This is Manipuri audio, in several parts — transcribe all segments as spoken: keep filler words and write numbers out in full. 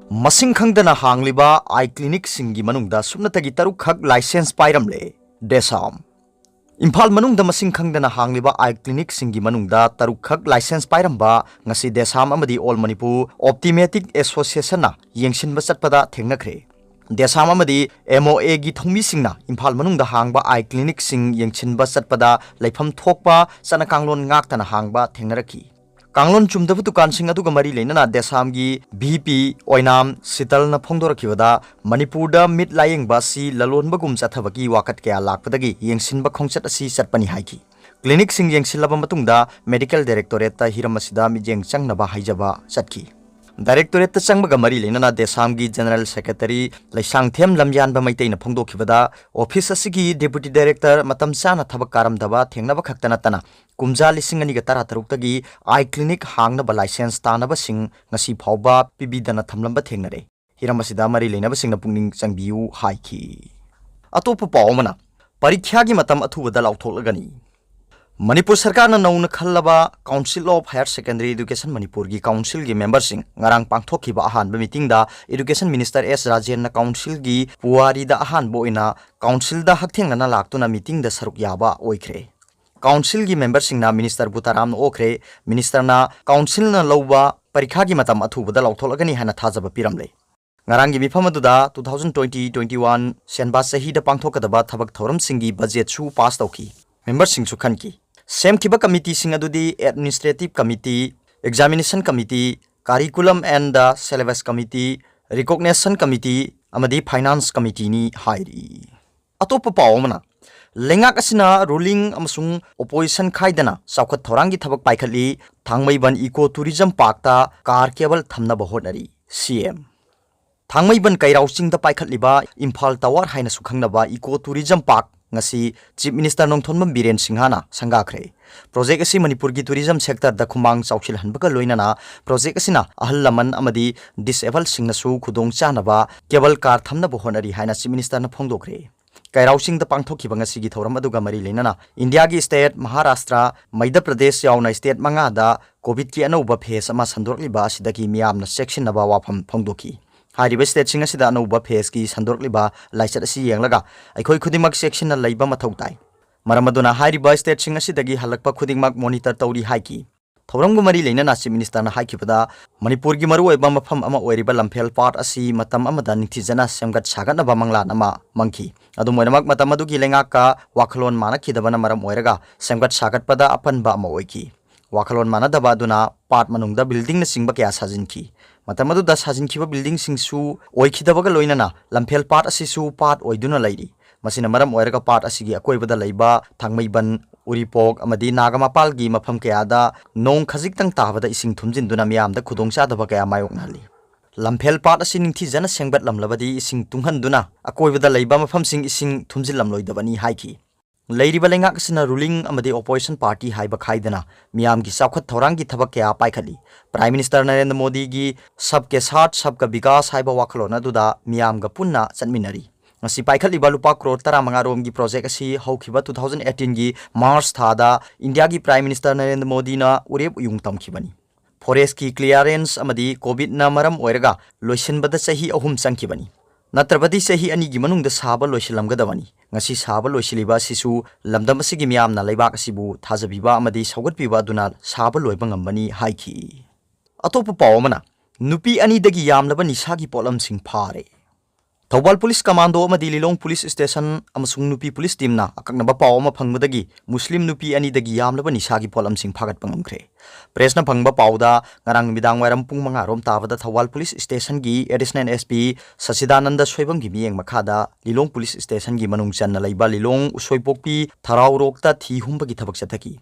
ꯃꯁꯤꯡ ꯈꯪꯗꯅ ꯍꯥꯡꯂꯤꯕ ꯑꯥꯏ ꯀ꯭ꯂꯤꯅꯤꯛꯁꯤꯡꯒꯤ ꯃꯅꯨꯡꯗ ꯁꯨꯞꯅꯇꯒꯤ ꯇꯔꯨꯛꯈꯛ ꯂꯥꯏꯁꯦꯟꯁ ꯄꯥꯏꯔꯝꯂꯦ꯫ ꯗꯦꯁꯥꯝ꯫ ꯏꯝꯐꯥꯜ ꯃꯅꯨꯡꯗ ꯃꯁꯤꯡ ꯈꯪꯗꯅ ꯍꯥꯡꯂꯤꯕ ꯑꯥꯏ ꯀ꯭ꯂꯤꯅꯤꯛꯁꯤꯡꯒꯤ ꯃꯅꯨꯡꯗ ꯇꯔꯨꯛꯈꯛ ꯂꯥꯏꯁꯦꯟꯁ ꯄꯥꯏꯔꯝꯕ ꯉꯁꯤ ꯗꯦꯁꯥꯝ ꯑꯃꯗꯤ ꯑꯣꯜ ꯃꯅꯤꯄꯨꯔ ꯑꯣꯞꯇꯤꯃꯦꯇꯤꯛ ꯑꯦꯁꯣꯁꯤꯌꯦꯁꯟꯅ ꯌꯦꯡꯁꯤꯟꯕ ꯆꯠꯄꯗ ꯊꯦꯡꯅꯈ꯭ꯔꯦ꯫ ꯗꯦꯁꯥꯝ ꯑꯃꯗꯤ ꯑꯦꯝ ꯑꯣ ꯑꯦꯒꯤ ꯊꯧꯃꯤꯁꯤꯡꯅ ꯏꯝꯐꯥꯜ ꯃꯅꯨꯡꯗ ꯍꯥꯡꯕ ꯑꯥꯏ ꯀ꯭ꯂꯤꯅꯤꯛꯁꯤꯡ ꯌꯦꯡꯁꯤꯟꯕ ꯆꯠꯄꯗ ꯂꯩꯐꯝ ꯊꯣꯛꯄ ꯆꯠꯅ ꯀꯥꯡꯂꯣꯟ ꯉꯥꯛꯇꯅ ꯍꯥꯡꯕ ꯊꯦꯡꯅꯔꯛꯈꯤ꯫ ꯀꯥꯡꯂꯣꯟ ꯆꯨꯝꯗꯕ ꯗꯨꯀꯥꯟꯁꯤꯡ ꯑꯗꯨꯒ ꯃꯔꯤ ꯂꯩꯅꯅ ꯗꯦꯁꯥꯝꯒꯤ ꯚꯤ ꯄꯤ, ꯑꯣꯏꯅꯥꯝ, ꯁꯤꯇꯜꯅ ꯐꯣꯡꯗꯣꯔꯛꯈꯤꯕꯗ, ꯃꯅꯤꯄꯨꯔꯗ ꯃꯤꯠ ꯂꯥꯌꯦꯡꯕ ꯑꯁꯤ ꯂꯂꯣꯟꯕꯒꯨꯝ ꯆꯠꯊꯕꯒꯤ ꯋꯥꯀꯠ ꯀꯌꯥ ꯂꯥꯛꯄꯗꯒꯤ ꯌꯦꯡꯁꯤꯟꯕ ꯈꯣꯡꯆꯠ ꯑꯁꯤ ꯆꯠꯄꯅꯤ ꯍꯥꯏꯈꯤ꯫ ꯀ꯭ꯂꯤꯅꯤꯛꯁꯤꯡ ꯌꯦꯡꯁꯤꯜꯂꯕ ꯃꯇꯨꯡꯗ ꯃꯦꯗꯤꯀꯦꯜ ꯗꯥꯏꯔꯦꯛꯇꯣꯔꯦꯠꯇ ꯍꯤꯔꯝ ꯑꯁꯤꯗ ꯃꯤꯠꯌꯦꯡ ꯆꯪꯅꯕ ꯍꯥꯏꯖꯕ ꯆꯠꯈꯤ꯫ ꯗꯥꯏꯔꯦꯛꯇꯣꯔꯦꯠꯇ ꯆꯪꯕꯒ ꯃꯔꯤ ꯂꯩꯅꯅ ꯗꯦꯁꯥꯝꯒꯤ ꯖꯦꯅꯔꯦꯜ ꯁꯦꯀ꯭ꯔꯦꯇꯔꯤ ꯂꯩꯁꯥꯡꯊꯦꯝ ꯂꯝꯌꯥꯟꯕ ꯃꯩꯇꯩꯅ ꯐꯣꯡꯗꯣꯛꯈꯤꯕꯗ, ꯑꯣꯐꯤꯁ ꯑꯁꯤꯒꯤ ꯗꯦꯄꯨꯇꯤ ꯗꯥꯏꯔꯦꯛꯇꯔ ꯃꯇꯝ ꯆꯥꯅ ꯊꯕꯛ ꯀꯥꯔꯝꯗꯕ ꯊꯦꯡꯅꯕ ꯈꯛꯇ ꯅꯠꯇꯅ, ꯀꯨꯝꯖꯥ ꯂꯤꯁꯤꯡ ꯑꯅꯤꯒ ꯇꯔꯥꯇꯔꯨꯛꯇꯒꯤ ꯑꯥꯏ ꯀ꯭ꯂꯤꯅꯤꯛ ꯍꯥꯡꯅꯕ ꯂꯥꯏꯁꯦꯟꯁ ꯇꯥꯟꯅꯕꯁꯤꯡ ꯉꯁꯤ ꯐꯥꯎꯕ ꯄꯤꯕꯤꯗꯅ ꯊꯝꯂꯝꯕ ꯊꯦꯡꯅꯔꯦ꯫ ꯍꯤꯔꯝ ꯑꯁꯤꯗ ꯃꯔꯤ ꯂꯩꯅꯕꯁꯤꯡꯅ ꯄꯨꯛꯅꯤꯡ ꯆꯪꯕꯤꯌꯨ ꯍꯥꯏꯈꯤ꯫ ꯑꯇꯣꯞꯄ ꯄꯥꯎ ꯑꯃꯅ, ꯄꯔꯤꯈ꯭ꯌꯥꯒꯤ ꯃꯇꯝ ꯑꯊꯨꯕꯗ ꯂꯥꯎꯊꯣꯛꯂꯒꯅꯤ꯫ ꯃꯅꯤꯄꯨꯔ ꯁꯔꯀꯥꯔꯅ ꯅꯧꯅ ꯈꯜꯂꯕ Council of Higher Secondary Education ꯃꯅꯤꯄꯨꯔꯒꯤ ꯀꯥꯎꯟꯁꯤꯜꯒꯤ ꯃꯦꯝꯕꯔꯁꯤꯡ ꯉꯔꯥꯡ ꯄꯥꯡꯊꯣꯛꯈꯤꯕ ꯑꯍꯥꯟꯕ ꯃꯤꯇꯤꯡꯗ ꯏꯗꯨꯀꯦꯁꯟ ꯃꯤꯅꯤꯁꯇꯔ ꯑꯦꯁ ꯔꯥꯖꯦꯟꯅ ꯀꯥꯎꯟꯁꯤꯜꯒꯤ ꯄꯨꯋꯥꯔꯤꯗ ꯑꯍꯥꯟꯕ ꯑꯣꯏꯅ ꯀꯥꯎꯟꯁꯤꯜꯗ ꯍꯛꯊꯦꯡꯅꯅ ꯂꯥꯛꯇꯨꯅ ꯃꯤꯇꯤꯡꯗ ꯁꯔꯨꯛ ꯌꯥꯕ ꯑꯣꯏꯈ꯭ꯔꯦ꯫ ꯀꯥꯎꯟꯁꯤꯜꯒꯤ ꯃꯦꯝꯕꯔꯁꯤꯡꯅ ꯃꯤꯅꯤꯁꯇꯔꯕꯨ ꯇꯔꯥꯝꯅ ꯑꯣꯛꯈ꯭ꯔꯦ꯫ ꯃꯤꯅꯤꯁꯇꯔꯅ ꯀꯥꯎꯟꯁꯤꯜꯅ ꯂꯧꯕ ꯄꯔꯤꯈꯥꯒꯤ ꯃꯇꯝ ꯑꯊꯨꯕꯗ ꯂꯥꯎꯊꯣꯛꯂꯒꯅꯤ ꯍꯥꯏꯅ ꯊꯥꯖꯕ ꯄꯤꯔꯝꯂꯦ꯫ ꯉꯔꯥꯡꯒꯤ ꯃꯤꯐꯝ ꯑꯗꯨꯗ two thousand twenty twenty-one ꯁꯦꯟꯕꯥ ꯆꯍꯤꯗ ꯄꯥꯡꯊꯣꯛꯀꯗꯕ ꯊꯕꯛ ꯊꯧꯔꯝꯁꯤꯡꯒꯤ ꯕꯖꯦꯠꯁꯨ ꯄꯥꯁ ꯇꯧꯈꯤ꯫ ꯃꯦꯝꯕꯔꯁꯤꯡꯁꯨ ꯈꯟꯈꯤ꯫ ꯁꯦꯝꯈꯤꯕ ꯀꯃꯤꯇꯤꯁꯤꯡ ꯑꯗꯨꯗꯤ Administrative Committee, Examination Committee, Curriculum and the Syllabus Committee, Recognition Committee ꯑꯃꯗꯤ Finance Committeeꯅꯤ ꯍꯥꯏꯔꯤ꯫ ꯑꯇꯣꯞꯄ ꯄꯥꯎ ꯑꯃꯅ, ꯂꯩꯉꯥꯛ ꯑꯁꯤꯅ ꯔꯨꯂꯤꯡ ꯑꯃꯁꯨꯡ ꯑꯣꯄꯣꯖꯤꯁꯟ ꯈꯥꯏꯗꯅ ꯆꯥꯎꯈꯠ ꯊꯧꯔꯥꯡꯒꯤ ꯊꯕꯛ ꯄꯥꯏꯈꯠꯂꯤ꯫ ꯊꯥꯡꯃꯩꯕꯟ ꯏꯀꯣ ꯇꯨꯔꯤꯖꯝ ꯄꯥꯔꯛꯇ ꯀꯥꯔ ꯀꯦꯕꯜ ꯊꯝꯅꯕ ꯍꯣꯠꯅꯔꯤ, ꯁꯤ ꯑꯦꯝ꯫ ꯊꯥꯡꯃꯩꯕꯟ ꯀꯩꯔꯥꯎ ꯆꯤꯡꯗ ꯄꯥꯏꯈꯠꯂꯤꯕ ꯏꯝꯐꯥꯜ ꯇꯋꯥꯔ ꯍꯥꯏꯅꯁꯨ ꯈꯪꯅꯕ ꯏꯀꯣ ꯇꯨꯔꯤꯖꯝ ꯄꯥꯔꯛ ꯉꯁꯤ ꯆꯤꯐ ꯃꯤꯅꯤꯁꯇꯔ ꯅꯣꯡꯊꯣꯝꯕꯝ ꯕꯤꯔꯦꯟ ꯁꯤꯡꯍꯅ ꯁꯪꯒꯥꯈ꯭ꯔꯦ꯫ ꯄ꯭ꯔꯣꯖꯦꯛ ꯑꯁꯤ ꯃꯅꯤꯄꯨꯔꯒꯤ ꯇꯨꯔꯤꯖꯝ ꯁꯦꯛꯇꯔꯗ ꯈꯨꯃꯥꯡ ꯆꯥꯎꯁꯤꯜꯍꯟꯕꯒ ꯂꯣꯏꯅꯅ ꯄ꯭ꯔꯣꯖꯦꯛ ꯑꯁꯤꯅ ꯑꯍꯜ ꯂꯃꯟ ꯑꯃꯗꯤ ꯗꯤꯁꯑꯦꯕꯜꯁꯤꯡꯅꯁꯨ ꯈꯨꯗꯣꯡ ꯆꯥꯅꯕ ꯀꯦꯕꯜ ꯀꯥꯔ ꯊꯝꯅꯕ ꯍꯣꯠꯅꯔꯤ ꯍꯥꯏꯅ ꯆꯤꯐ ꯃꯤꯅꯤꯁꯇꯔꯅ ꯐꯣꯡꯗꯣꯛꯈ꯭ꯔꯦ꯫ ꯀꯩꯔꯥꯎ ꯆꯤꯡꯗ ꯄꯥꯡꯊꯣꯛꯈꯤꯕ ꯉꯁꯤꯒꯤ ꯊꯧꯔꯝ ꯑꯗꯨꯒ ꯃꯔꯤ ꯂꯩꯅꯅ ꯏꯟꯗꯤꯌꯥꯒꯤ ꯁ꯭ꯇꯦꯠ ꯃꯍꯥꯔꯥꯁꯇ꯭ꯔ, ꯃꯩꯙ꯭ꯌ ꯄ꯭ꯔꯗꯦꯁ ꯌꯥꯎꯅ ꯁ꯭ꯇꯦꯠ ꯃꯉꯥꯗ ꯀꯣꯚꯤꯗꯀꯤ ꯑꯅꯧꯕ phase ꯑꯃ ꯁꯟꯗꯣꯔꯛꯂꯤꯕ ꯑꯁꯤꯗꯒꯤ ꯃꯤꯌꯥꯝꯅ ꯆꯦꯛꯁꯤꯟꯅꯕ ꯋꯥꯐꯝ ꯐꯣꯡꯗꯣꯛꯈꯤ꯫ ꯍꯥꯏꯔꯤꯕ stateꯁꯤꯡ ꯑꯁꯤꯗ ꯑꯅꯧꯕ phaseꯀꯤ ꯁꯟꯗꯣꯔꯛꯂꯤꯕ ꯂꯥꯏꯆꯠ ꯑꯁꯤ ꯌꯦꯡꯂꯒ ꯑꯩꯈꯣꯏ ꯈꯨꯗꯤꯡꯃꯛ ꯆꯦꯛꯁꯤꯟꯅ ꯂꯩꯕ ꯃꯊꯧ ꯇꯥꯏ꯫ ꯃꯔꯝ ꯑꯗꯨꯅ ꯍꯥꯏꯔꯤꯕ stateꯁꯤꯡ ꯑꯁꯤꯗꯒꯤ ꯍꯜꯂꯛꯄ ꯈꯨꯗꯤꯡꯃꯛ monitor ꯇꯧꯔꯤ ꯍꯥꯏꯈꯤ꯫ ꯊꯧꯔꯝꯒ ꯃꯔꯤ ꯂꯩꯅꯅ Chief Ministerꯅ ꯍꯥꯏꯈꯤꯕꯗ, ꯃꯅꯤꯄꯨꯔꯒꯤ ꯃꯔꯨꯑꯣꯏꯕ ꯃꯐꯝ ꯑꯃ ꯑꯣꯏꯔꯤꯕ ꯂꯝꯐꯦꯜ ꯄꯥꯠ ꯑꯁꯤ ꯃꯇꯝ ꯑꯃꯗ ꯅꯤꯡꯊꯤꯖꯅ ꯁꯦꯝꯒꯠ ꯁꯥꯒꯠꯅꯕ ꯃꯪꯂꯥꯟ ꯑꯃ ꯃꯪꯈꯤ꯫ ꯑꯗꯨꯝ ꯑꯣꯏꯅꯃꯛ, ꯃꯇꯝ ꯑꯗꯨꯒꯤ ꯂꯩꯉꯥꯛꯀ ꯋꯥꯈꯜꯂꯣꯟ ꯃꯥꯟꯅꯈꯤꯗꯕꯅ ꯃꯔꯝ ꯑꯣꯏꯔꯒ ꯁꯦꯝꯒꯠ ꯁꯥꯒꯠꯄꯗ ꯑꯄꯟꯕ ꯑꯃ ꯑꯣꯏꯈꯤ꯫ ꯋꯥꯈꯜꯂꯣꯟ ꯃꯥꯟꯅꯗꯕ ꯑꯗꯨꯅ ꯄꯥꯠ ꯃꯅꯨꯡꯗ buildingꯅꯆꯤꯡꯕ ꯀꯌꯥ ꯁꯥꯖꯤꯟꯈꯤ꯫ ꯃꯇꯝ ꯑꯗꯨꯗ ꯁꯥꯖꯤꯟꯈꯤꯕ buildingꯁꯤꯡꯁꯨ ꯑꯣꯏꯈꯤꯗꯕꯒ ꯂꯣꯏꯅꯅ ꯂꯝꯐꯦꯜ ꯄꯥꯠ ꯑꯁꯤꯁꯨ ꯄꯥꯠ ꯑꯣꯏꯗꯨꯅ ꯂꯩꯔꯤ꯫ ꯃꯁꯤꯅ ꯃꯔꯝ ꯑꯣꯏꯔꯒ ꯄꯥꯠ ꯑꯁꯤꯒꯤ ꯑꯀꯣꯏꯕꯗ ꯂꯩꯕ ꯊꯥꯡꯃꯩꯕꯟ, ꯎꯔꯤꯄꯣꯛ ꯑꯃꯗꯤ ꯅꯥꯒꯥꯃꯄꯥꯜꯒꯤ ꯃꯐꯝ ꯀꯌꯥꯗ ꯅꯣꯡ ꯈꯖꯤꯛꯇꯪ ꯇꯥꯕꯗ ꯏꯁꯤꯡ ꯊꯨꯝꯖꯤꯟꯗꯨꯅ ꯃꯤꯌꯥꯝꯗ ꯈꯨꯗꯣꯡꯆꯥꯗꯕ ꯀꯌꯥ ꯃꯥꯌꯣꯛꯅꯍꯜꯂꯤ꯫ ꯂꯝꯐꯦꯜ ꯄꯥꯠ ꯑꯁꯤ ꯅꯤꯡꯊꯤꯖꯅ ꯁꯦꯝꯒꯠꯂꯝꯂꯕꯗꯤ ꯏꯁꯤꯡ ꯇꯨꯡꯍꯟꯗꯨꯅ ꯑꯀꯣꯏꯕꯗ ꯂꯩꯕ ꯃꯐꯝꯁꯤꯡ ꯏꯁꯤꯡ ꯊꯨꯝꯖꯤꯜꯂꯝꯂꯣꯏꯗꯕꯅꯤ ꯍꯥꯏꯈꯤ꯫ ꯂꯩꯔꯤꯕ ꯂꯩꯉꯥꯛ ꯑꯁꯤꯅ ruling ꯑꯃꯗꯤ opposition party ꯍꯥꯏꯕ ꯈꯥꯏꯗꯅ ꯃꯤꯌꯥꯝꯒꯤ ꯆꯥꯎꯈꯠ ꯊꯧꯔꯥꯡꯒꯤ ꯊꯕꯛ ꯀꯌꯥ ꯄꯥꯏꯈꯠꯂꯤ꯫ Prime Minister ꯅꯔꯦꯟꯗ꯭ꯔ ꯃꯣꯗꯤꯒꯤ "Sabke Saath, Sabka Vikas" ꯍꯥꯏꯕ ꯋꯥꯈꯜꯂꯣꯟ ꯑꯗꯨꯗ ꯃꯤꯌꯥꯝꯒ ꯄꯨꯟꯅ ꯆꯠꯃꯤꯟꯅꯔꯤ꯫ ꯉꯁꯤ ꯄꯥꯏꯈꯠꯂꯤꯕ ꯂꯨꯄꯥ ꯀ꯭ꯔꯣꯔ ꯇꯔꯥꯃꯉꯥ ꯔꯣꯝꯒꯤ project ꯑꯁꯤ ꯍꯧꯈꯤꯕ two thousand eighteenꯒꯤ March ꯊꯥꯗ ꯏꯟꯗꯤꯌꯥꯒꯤ Prime Minister ꯅꯔꯦꯟꯗ꯭ꯔ ꯃꯣꯗꯤꯅ ꯎꯔꯦꯞ ꯎꯌꯨꯡ ꯇꯝꯈꯤꯕꯅꯤ꯫ Forestꯀꯤ clearance ꯑꯃꯗꯤ ꯀꯣꯚꯤꯗꯅ ꯃꯔꯝ ꯑꯣꯏꯔꯒ ꯂꯣꯏꯁꯤꯟꯕꯗ ꯆꯍꯤ ꯑꯍꯨꯝ ꯆꯪꯈꯤꯕꯅꯤ꯫ ꯅꯠꯇ꯭ꯔꯕꯗꯤ ꯆꯍꯤ ꯑꯅꯤꯒꯤ ꯃꯅꯨꯡꯗ ꯁꯥꯕ ꯂꯣꯏꯁꯤꯜꯂꯝꯒꯗꯕꯅꯤ꯫ ꯉꯁꯤ ꯁꯥꯕ ꯂꯣꯏꯁꯤꯜꯂꯤꯕ ꯑꯁꯤꯁꯨ ꯂꯝꯗꯝ ꯑꯁꯤꯒꯤ ꯃꯤꯌꯥꯝꯅ ꯂꯩꯕꯥꯛ ꯑꯁꯤꯕꯨ ꯊꯥꯖꯕꯤꯕ ꯑꯃꯗꯤ ꯁꯧꯒꯠꯄꯤꯕ ꯑꯗꯨꯅ ꯁꯥꯕ ꯂꯣꯏꯕ ꯉꯝꯕꯅꯤ ꯍꯥꯏꯈꯤ꯫ ꯑꯇꯣꯞꯄ ꯄꯥꯎ ꯑꯃꯅ, ꯅꯨꯄꯤ ꯑꯅꯤꯗꯒꯤ ꯌꯥꯝꯂꯕ ꯅꯤꯁꯥꯒꯤ ꯄꯣꯠꯂꯝꯁꯤꯡ ꯐꯥꯔꯦ꯫ ꯊꯧꯕꯥꯜ police commando ꯑꯃꯗꯤ ꯂꯤꯂꯣꯡ police station ꯑꯃꯁꯨꯡ ꯅꯨꯄꯤ police teamꯅ ꯑꯀꯛꯅꯕ ꯄꯥꯎ ꯑꯃ ꯐꯪꯕꯗꯒꯤ ꯃꯨꯁꯂꯤꯝ ꯅꯨꯄꯤ ꯑꯅꯤꯗꯒꯤ ꯌꯥꯝꯂꯕ ꯅꯤꯁꯥꯒꯤ ꯄꯣꯠꯂꯝꯁꯤꯡ ꯐꯥꯒꯠꯄ ꯉꯝꯈ꯭ꯔꯦ꯫ Pressꯅ ꯐꯪꯕ ꯄꯥꯎꯗ, ꯉꯔꯥꯡ ꯅꯨꯃꯤꯗꯥꯡ ꯋꯥꯏꯔꯝ ꯄꯨꯡ ꯃꯉꯥ ꯔꯣꯝ ꯇꯥꯕꯗ ꯊꯧꯕꯥꯜ police stationꯒꯤ additional SP ꯁꯆꯤꯗꯥꯅꯟꯗ ꯁꯣꯏꯕꯝꯒꯤ ꯃꯤꯠꯌꯦꯡ ꯃꯈꯥꯗ ꯂꯤꯂꯣꯡ police stationꯒꯤ ꯃꯅꯨꯡ ꯆꯟꯅ ꯂꯩꯕ ꯂꯤꯂꯣꯡ ꯎꯁꯣꯏꯄꯣꯛꯄꯤ ꯊꯔꯥꯎꯔꯣꯛꯇ ꯊꯤ ꯍꯨꯝꯕꯒꯤ ꯊꯕꯛ ꯆꯠꯊꯈꯤ꯫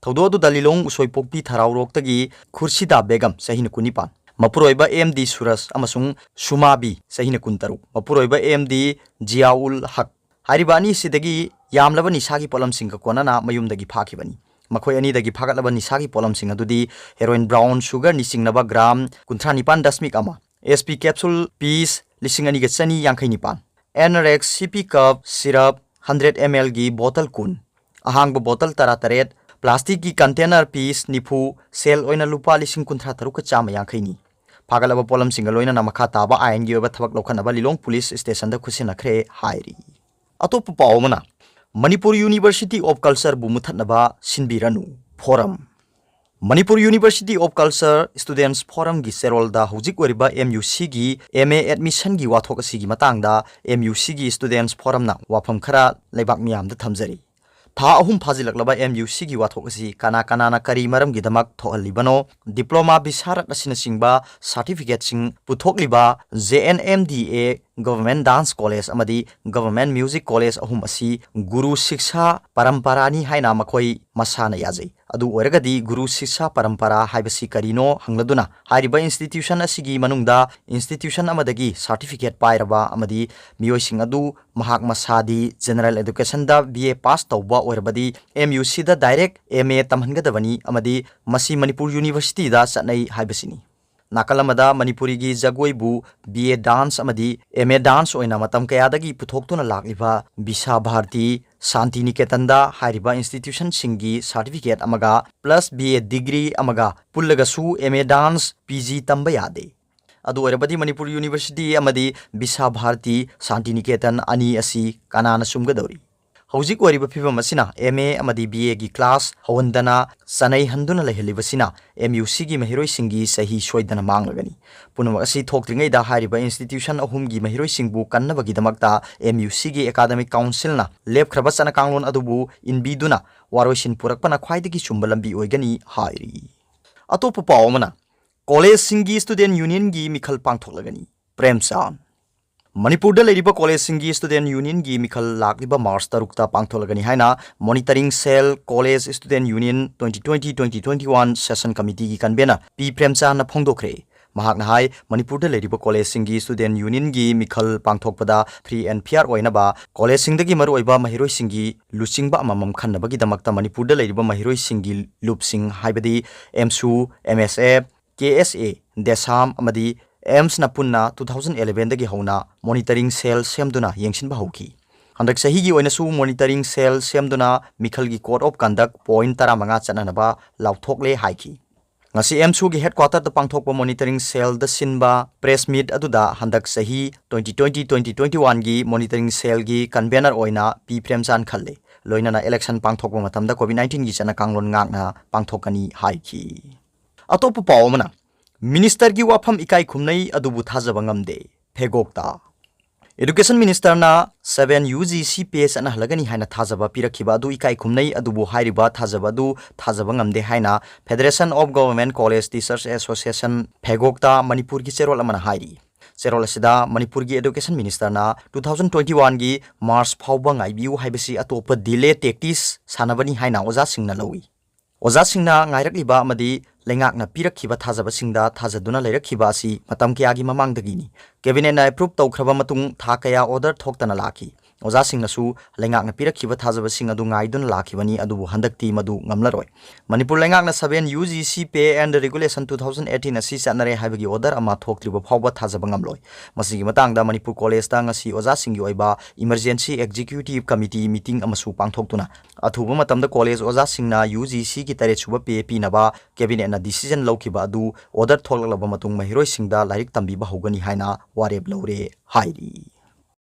ꯊꯧꯗꯣꯛ ꯑꯗꯨꯗ ꯂꯤꯂꯣꯡ ꯎꯁꯣꯏꯄꯣꯛꯄꯤ ꯊꯔꯥꯎꯔꯣꯛꯇꯒꯤ ꯈꯨꯔꯁꯤꯗꯥ ꯕꯦꯒꯝ, ꯆꯍꯤꯅ ꯀꯨꯟꯅꯤꯄꯥꯟ, ꯃꯄꯨꯔꯣꯏꯕ M D ꯁꯨꯔꯖ ꯑꯃꯁꯨꯡ ꯁꯨꯃꯥꯕꯤ, ꯆꯍꯤꯅ ꯀꯨꯟꯇꯔꯨꯛ, ꯃꯄꯨꯔꯣꯏꯕ M D ꯖꯤꯌꯥꯎꯜ ꯍꯛ ꯍꯥꯏꯔꯤꯕ ꯑꯅꯤ ꯑꯁꯤꯗꯒꯤ ꯌꯥꯝꯂꯕ ꯅꯤꯁꯥꯒꯤ ꯄꯣꯠꯂꯝꯁꯤꯡꯒ ꯀꯣꯟꯅꯅ ꯃꯌꯨꯝꯗꯒꯤ ꯐꯥꯈꯤꯕꯅꯤ꯫ ꯃꯈꯣꯏ ꯑꯅꯤꯗꯒꯤ ꯐꯥꯒꯠꯂꯕ ꯅꯤꯁꯥꯒꯤ ꯄꯣꯠꯂꯝꯁꯤꯡ ꯑꯗꯨꯗꯤ heroin brown sugarꯅꯤ ꯆꯤꯡꯅꯕ gram ꯀꯨꯟꯊ꯭ꯔꯥ ꯅꯤꯄꯥꯟ ꯗꯁꯃꯤꯛ ꯑꯃ, S P capsule piece ꯂꯤꯁꯤꯡ ꯑꯅꯤꯒ ꯆꯅꯤ ꯌꯥꯡꯈꯩ ꯅꯤꯄꯥꯟ, Anorex C P cough syrup hundred M L ꯒꯤ bottle ꯀꯨꯟ, ꯑꯍꯥꯡꯕ bottle ꯇꯔꯥꯇꯔꯦꯠ, ꯄ꯭ꯂꯥꯁꯇꯤꯛꯀꯤ ꯀꯟꯇꯦꯅꯔ ꯄꯤꯁ ꯅꯤꯐꯨ, ꯁꯦꯜ ꯑꯣꯏꯅ ꯂꯨꯄꯥ ꯂꯤꯁꯤꯡ ꯀꯨꯟꯊ꯭ꯔꯥ ꯇꯔꯨꯛꯀ ꯆꯥꯝꯃ ꯌꯥꯡꯈꯩꯅꯤ꯫ ꯐꯥꯒꯠꯂꯕ ꯄꯣꯠꯂꯝꯁꯤꯡꯒ ꯂꯣꯏꯅꯅ ꯃꯈꯥ ꯇꯥꯕ ꯑꯥꯏꯟꯒꯤ ꯑꯣꯏꯕ ꯊꯕꯛ ꯂꯧꯈꯠꯅꯕ ꯂꯤꯂꯣꯡ ꯄꯨꯂꯤꯁ ꯁ꯭ꯇꯦꯁꯟꯗ ꯈꯨꯠꯁꯤꯟꯅꯈ꯭ꯔꯦ ꯍꯥꯏꯔꯤ꯫ ꯑꯇꯣꯞꯄ ꯄꯥꯎ ꯑꯃꯅ, ꯃꯅꯤꯄꯨꯔ ꯌꯨꯅꯤꯚꯔꯁꯤꯇꯤ ꯑꯣꯐ ꯀꯜꯆꯔꯕꯨ ꯃꯨꯊꯠꯅꯕ ꯁꯤꯟꯕꯤꯔꯅꯨ, forum. Manipur university of culture students ꯐꯣꯔꯝꯒꯤ ꯆꯦꯔꯣꯜꯗ ꯍꯧꯖꯤꯛ ꯑꯣꯏꯔꯤꯕ ꯑꯦꯝ ꯌꯨ ꯁꯤꯒꯤ ꯑꯦꯝ ꯑꯦ ꯑꯦꯗꯃꯤꯁꯟꯒꯤ ꯋꯥꯊꯣꯛ ꯑꯁꯤꯒꯤ ꯃꯇꯥꯡꯗ ꯑꯦꯝ ꯌꯨ ꯁꯤꯒꯤ ꯁ꯭ꯇꯨꯗꯦꯟꯠꯁ ꯐꯣꯔꯝꯅ ꯋꯥꯐꯝ ꯈꯔ ꯂꯩꯕꯥꯛ ꯃꯤꯌꯥꯝꯗ ꯊꯝꯖꯔꯤ꯫ ꯊꯥ ꯑꯍꯨꯝ ꯐꯥꯖꯤꯜꯂꯛꯂꯕ ꯑꯦꯝ ꯌꯨ ꯁꯤꯒꯤ ꯋꯥꯊꯣꯛ ꯑꯁꯤ ꯀꯅꯥ ꯀꯅꯥꯅ ꯀꯔꯤ ꯃꯔꯝꯒꯤꯗꯃꯛ ꯊꯣꯛꯍꯜꯂꯤꯕꯅꯣ? ꯗꯤꯄ꯭ꯂꯣꯃꯥ, ꯕꯤꯁꯥꯔꯠ ꯑꯁꯤꯅꯆꯤꯡꯕ ꯁꯥꯔꯇꯤꯐꯤꯀꯦꯠꯁꯤꯡ ꯄꯨꯊꯣꯛꯂꯤꯕ J and M D A, government dance college ꯑꯃꯗꯤ ꯒꯚꯔꯟꯃꯦꯟꯠ ꯃ꯭ꯌꯨꯖꯤꯛ ꯀꯣꯂꯦꯖ ꯑꯍꯨꯝ ꯑꯁꯤ ꯒꯨꯔꯨ ꯁꯤꯛꯁꯥ ꯄꯔꯝꯄꯔꯥꯅꯤ ꯍꯥꯏꯅ ꯃꯈꯣꯏ ꯃꯁꯥꯅ ꯌꯥꯖꯩ꯫ ꯑꯗꯨ ꯑꯣꯏꯔꯒꯗꯤ ꯒꯨꯔꯨ ꯁꯤꯛꯁꯥ ꯄꯔꯝꯄꯔꯥ ꯍꯥꯏꯕꯁꯤ ꯀꯔꯤꯅꯣ ꯍꯪꯂꯗꯨꯅ ꯍꯥꯏꯔꯤꯕ ꯏꯟꯁꯇꯤꯇ꯭ꯌꯨꯁꯟ ꯑꯁꯤꯒꯤ ꯃꯅꯨꯡꯗ ꯏꯟꯁꯇꯤꯇ꯭ꯌꯨꯁꯟ ꯑꯃꯗꯒꯤ ꯁꯥꯔꯇꯤꯐꯤꯀꯦꯠ ꯄꯥꯏꯔꯕ ꯑꯃꯗꯤ ꯃꯤꯑꯣꯏꯁꯤꯡ ꯑꯗꯨ ꯃꯍꯥꯛ ꯃꯁꯥꯗꯤ ꯖꯦꯅꯔꯦꯜ ꯑꯦꯗꯨꯀꯦꯁꯟꯗ ꯕꯤ ꯑꯦ ꯄꯥꯁ ꯇꯧꯕ ꯑꯣꯏꯔꯕꯗꯤ ꯑꯦꯝ ꯌꯨ ꯁꯤꯗ ꯗꯥꯏꯔꯦꯛ ꯑꯦꯝ ꯑꯦ ꯇꯝꯍꯟꯒꯗꯕꯅꯤ ꯑꯃꯗꯤ ꯃꯁꯤ ꯃꯅꯤꯄꯨꯔ ꯌꯨꯅꯤꯚꯔꯁꯤꯇꯤꯗ ꯆꯠꯅꯩ ꯍꯥꯏꯕꯁꯤꯅꯤ꯫ ꯅꯥꯀꯜ ꯑꯃꯗ ꯃꯅꯤꯄꯨꯔꯤꯒꯤ ꯖꯒꯣꯏꯕꯨ ꯕꯤ ꯑꯦ ꯗꯥꯟꯁ ꯑꯃꯗꯤ ꯑꯦꯝ ꯑꯦ ꯗꯥꯟꯁ ꯑꯣꯏꯅ ꯃꯇꯝ ꯀꯌꯥꯗꯒꯤ ꯄꯨꯊꯣꯛꯇꯨꯅ ꯂꯥꯛꯂꯤꯕ ꯕꯤꯁꯥ ꯚꯥꯔꯇꯤ, ꯁꯥꯟꯇꯤ ꯅꯤꯀꯦꯇꯟꯗ ꯍꯥꯏꯔꯤꯕ ꯏꯟꯁꯇꯤꯇ꯭ꯌꯨꯁꯟꯁꯤꯡꯒꯤ ꯁꯥꯔꯇꯤꯐꯤꯀꯦꯠ ꯑꯃꯒ ꯄ꯭ꯂꯁ ꯕꯤ ꯑꯦ ꯗꯤꯒ꯭ꯔꯤ ꯑꯃꯒ ꯄꯨꯜꯂꯒꯁꯨ M A dance P G ꯇꯝꯕ ꯌꯥꯗꯦ꯫ ꯑꯗꯨ ꯑꯣꯏꯔꯕꯗꯤ ꯃꯅꯤꯄꯨꯔ ꯌꯨꯅꯤꯚꯔꯁꯤꯇꯤ ꯑꯃꯗꯤ ꯕꯤꯁꯥ ꯚꯥꯔꯇꯤ, ꯁꯥꯟꯇꯤ ꯅꯤꯀꯦꯇꯟ ꯑꯅꯤ ꯑꯁꯤ ꯀꯅꯥꯅ ꯆꯨꯝꯒꯗꯧꯔꯤ? ꯍꯧꯖꯤꯛ ꯑꯣꯏꯔꯤꯕ ꯐꯤꯕꯝ ꯑꯁꯤꯅ ꯑꯦꯝ ꯑꯦ ꯑꯃꯗꯤ ꯕꯤ ꯑꯦꯒꯤ ꯀ꯭ꯂꯥꯁ ꯍꯧꯍꯟꯗꯅ ꯆꯅꯩꯍꯟꯗꯨꯅ ꯂꯩꯍꯜꯂꯤꯕꯁꯤꯅ ꯑꯦꯝ ꯌꯨ ꯁꯤꯒꯤ ꯃꯍꯩꯔꯣꯏꯁꯤꯡꯒꯤ ꯆꯍꯤ ꯁꯣꯏꯗꯅ ꯃꯥꯡꯂꯒꯅꯤ꯫ ꯄꯨꯝꯅꯃꯛ ꯑꯁꯤ ꯊꯣꯛꯇ꯭ꯔꯤꯉꯩꯗ ꯍꯥꯏꯔꯤꯕ ꯏꯟꯁꯇꯤꯇ꯭ꯌꯨꯁꯟ ꯑꯍꯨꯝꯒꯤ ꯃꯍꯩꯔꯣꯏꯁꯤꯡꯕꯨ ꯀꯟꯅꯕꯒꯤꯗꯃꯛꯇ ꯑꯦꯝ ꯌꯨ ꯁꯤꯒꯤ ꯑꯦꯀꯥꯗꯃꯤꯛ ꯀꯥꯎꯟꯁꯤꯜꯅ ꯂꯦꯞꯈ꯭ꯔꯕ ꯆꯠꯅ ꯀꯥꯡꯂꯣꯟ ꯑꯗꯨꯕꯨ ꯏꯟꯕꯤꯗꯨꯅ ꯋꯥꯔꯣꯏꯁꯤꯟ ꯄꯨꯔꯛꯄꯅ ꯈ꯭ꯋꯥꯏꯗꯒꯤ ꯆꯨꯝꯕ ꯂꯝꯕꯤ ꯑꯣꯏꯒꯅꯤ ꯍꯥꯏꯔꯤ꯫ ꯑꯇꯣꯞꯄ ꯄꯥꯎ ꯑꯃꯅ, ꯀꯣꯂꯦꯖꯁꯤꯡꯒꯤ ꯁ꯭ꯇꯨꯗꯦꯟꯠ ꯌꯨꯅꯤꯌꯟꯒꯤ ꯃꯤꯈꯜ ꯄꯥꯡꯊꯣꯛꯂꯒꯅꯤ꯫ ꯄ꯭ꯔꯦꯝꯆꯥꯟ꯫ ꯃꯅꯤꯄꯨꯔꯗ ꯂꯩꯔꯤꯕ ꯀꯣꯂꯦꯖꯁꯤꯡꯒꯤ ꯁ꯭ꯇꯨꯗꯦꯟꯠ ꯌꯨꯅꯤꯌꯟꯒꯤ ꯃꯤꯈꯜ ꯂꯥꯛꯂꯤꯕ ꯃꯥꯔꯆ ꯇꯔꯨꯛꯇ ꯄꯥꯡꯊꯣꯛꯂꯒꯅꯤ ꯍꯥꯏꯅ monitoring cell, college student union twenty twenty twenty twenty-one session committeeꯒꯤ convener ꯄꯤ ꯄ꯭ꯔꯦꯝꯆꯥꯟꯅ ꯐꯣꯡꯗꯣꯛꯈ꯭ꯔꯦ꯫ ꯃꯍꯥꯛꯅ ꯍꯥꯏ, ꯃꯅꯤꯄꯨꯔꯗ ꯂꯩꯔꯤꯕ ꯀꯣꯂꯦꯖꯁꯤꯡꯒꯤ ꯁ꯭ꯇꯨꯗꯦꯟꯠ ꯌꯨꯅꯤꯌꯟꯒꯤ ꯃꯤꯈꯜ ꯄꯥꯡꯊꯣꯛꯄꯗ free and fair ꯑꯣꯏꯅꯕ ꯀꯣꯂꯦꯖꯁꯤꯡꯗꯒꯤ ꯃꯔꯨꯑꯣꯏꯕ ꯃꯍꯩꯔꯣꯏꯁꯤꯡꯒꯤ ꯂꯨꯆꯤꯡꯕ ꯑꯃꯃꯝ ꯈꯟꯅꯕꯒꯤꯗꯃꯛꯇ ꯃꯅꯤꯄꯨꯔꯗ ꯂꯩꯔꯤꯕ ꯃꯍꯩꯔꯣꯏꯁꯤꯡꯒꯤ ꯂꯨꯞꯁꯤꯡ ꯍꯥꯏꯕꯗꯤ ꯑꯦꯝꯁꯨ, ꯑꯦꯝ ꯑꯦꯁ ꯑꯦꯐ, ꯀꯦ ꯑꯦꯁ ꯑꯦ, ꯗꯦꯁꯥꯝ ꯑꯃꯗꯤ ꯑꯦꯝꯁꯅ ꯄꯨꯟꯅ two thousand elevenꯗꯒꯤ ꯍꯧꯅ ꯃꯣꯅꯤꯇꯔꯤꯡ ꯁꯦꯜ ꯁꯦꯝꯗꯨꯅ ꯌꯦꯡꯁꯤꯟꯕ ꯍꯧꯈꯤ꯫ ꯍꯟꯗꯛ ꯆꯍꯤꯒꯤ ꯑꯣꯏꯅꯁꯨ monitoring cell ꯁꯦꯝꯗꯨꯅ ꯃꯤꯈꯜꯒꯤ code of conduct point ꯇꯔꯥꯃꯉꯥ ꯆꯠꯅꯅꯕ ꯂꯥꯎꯊꯣꯛꯂꯦ ꯍꯥꯏꯈꯤ꯫ ꯉꯁꯤ ꯑꯦꯝꯁꯨꯒꯤ headquarterꯗ ꯄꯥꯡꯊꯣꯛꯄ monitoring cellꯗ ꯁꯤꯟꯕ press meet ꯑꯗꯨꯗ ꯍꯟꯗꯛ ꯆꯍꯤ twenty twenty twenty twenty oneꯒꯤ monitoring cellꯒꯤ convener ꯑꯣꯏꯅ ꯄꯤ ꯄ꯭ꯔꯦꯝꯆꯥꯟ ꯈꯜꯂꯦ꯫ ꯂꯣꯏꯅꯅ election ꯄꯥꯡꯊꯣꯛꯄ ꯃꯇꯝꯗ COVID nineteenꯒꯤ ꯆꯠꯅ ꯀꯥꯡꯂꯣꯟ ꯉꯥꯛꯅ ꯄꯥꯡꯊꯣꯛꯀꯅꯤ ꯍꯥꯏꯈꯤ꯫ ꯑꯇꯣꯞꯄ ꯄꯥꯎ ꯑꯃꯅ, ministerꯒꯤ ꯋꯥꯐꯝ ꯏꯀꯥꯏ ꯈꯨꯝꯅꯩ ꯑꯗꯨꯕꯨ ꯊꯥꯖꯕ ꯉꯝꯗꯦ, ꯐꯦꯒꯣꯛꯇ꯫ Education ministerꯅ seven UGC pay ꯆꯠꯅꯍꯜꯂꯒꯅꯤ ꯍꯥꯏꯅ ꯊꯥꯖꯕ ꯄꯤꯔꯛꯈꯤꯕ ꯑꯗꯨ ꯏꯀꯥꯏ ꯈꯨꯝꯅꯩ ꯑꯗꯨꯕꯨ ꯍꯥꯏꯔꯤꯕ ꯊꯥꯖꯕ ꯑꯗꯨ ꯊꯥꯖꯕ ꯉꯝꯗꯦ ꯍꯥꯏꯅ Federation of Government College Teachers Association, ꯐꯦꯒꯣꯛꯇ, ꯃꯅꯤꯄꯨꯔꯒꯤ ꯆꯦꯔꯣꯜ ꯑꯃꯅ ꯍꯥꯏꯔꯤ꯫ ꯆꯦꯔꯣꯜ ꯑꯁꯤꯗ ꯃꯅꯤꯄꯨꯔꯒꯤ education ministerꯅ two thousand twenty oneꯒꯤ March ꯐꯥꯎꯕ ꯉꯥꯏꯕꯤꯌꯨ ꯍꯥꯏꯕꯁꯤ ꯑꯇꯣꯞꯄ delay tactics ꯁꯥꯟꯅꯕꯅꯤ ꯍꯥꯏꯅ ꯑꯣꯖꯥꯁꯤꯡꯅ ꯂꯧꯏ꯫ ꯑꯣꯖꯥꯁꯤꯡꯅ ꯉꯥꯏꯔꯛꯂꯤꯕ ꯑꯃꯗꯤ ꯂꯩꯉꯥꯛꯅ ꯄꯤꯔꯛꯈꯤꯕ ꯊꯥꯖꯕꯁꯤꯡꯗ ꯊꯥꯖꯗꯨꯅ ꯂꯩꯔꯛꯈꯤꯕ ꯑꯁꯤ ꯃꯇꯝ ꯀꯌꯥꯒꯤ ꯃꯃꯥꯡꯗꯒꯤꯅꯤ꯫ Cabinetꯅ approve ꯇꯧꯈ꯭ꯔꯕ ꯃꯇꯨꯡ ꯊꯥ ꯀꯌꯥ order ꯊꯣꯛꯇꯅ ꯂꯥꯛꯈꯤ꯫ ꯑꯣꯖꯥꯁꯤꯡꯅꯁꯨ ꯂꯩꯉꯥꯛꯅ ꯄꯤꯔꯛꯈꯤꯕ ꯊꯥꯖꯕꯁꯤꯡ ꯑꯗꯨ ꯉꯥꯏꯗꯨꯅ ꯂꯥꯛꯈꯤꯕꯅꯤ, ꯑꯗꯨꯕꯨ ꯍꯟꯗꯛꯇꯤ ꯃꯗꯨ ꯉꯝꯂꯔꯣꯏ꯫ ꯃꯅꯤꯄꯨꯔ ꯂꯩꯉꯥꯛꯅ seven UGC pay and regulation two thousand eighteen ꯑꯁꯤ ꯆꯠꯅꯔꯦ ꯍꯥꯏꯕꯒꯤ order ꯑꯃ ꯊꯣꯛꯇ꯭ꯔꯤꯕ ꯐꯥꯎꯕ ꯊꯥꯖꯕ ꯉꯝꯂꯣꯏ꯫ ꯃꯁꯤꯒꯤ ꯃꯇꯥꯡꯗ ꯃꯅꯤꯄꯨꯔ collegeꯇ ꯉꯁꯤ ꯑꯣꯖꯥꯁꯤꯡꯒꯤ ꯑꯣꯏꯕ emergency executive committee meeting ꯑꯃꯁꯨ ꯄꯥꯡꯊꯣꯛꯇꯨꯅ ꯑꯊꯨꯕ ꯃꯇꯝꯗ college ꯑꯣꯖꯥꯁꯤꯡꯅ UGCꯒꯤ ꯇꯔꯦꯠ ꯁꯨꯕ pay ꯄꯤꯅꯕ cabinetꯅ decision ꯂꯧꯈꯤꯕ ꯑꯗꯨ order ꯊꯣꯛꯂꯛꯂꯕ ꯃꯇꯨꯡ ꯃꯍꯩꯔꯣꯏꯁꯤꯡꯗ ꯂꯥꯏꯔꯤꯛ ꯇꯝꯕꯤꯕ ꯍꯧꯒꯅꯤ ꯍꯥꯏꯅ ꯋꯥꯔꯦꯞ ꯂꯧꯔꯦ ꯍꯥꯏꯔꯤ꯫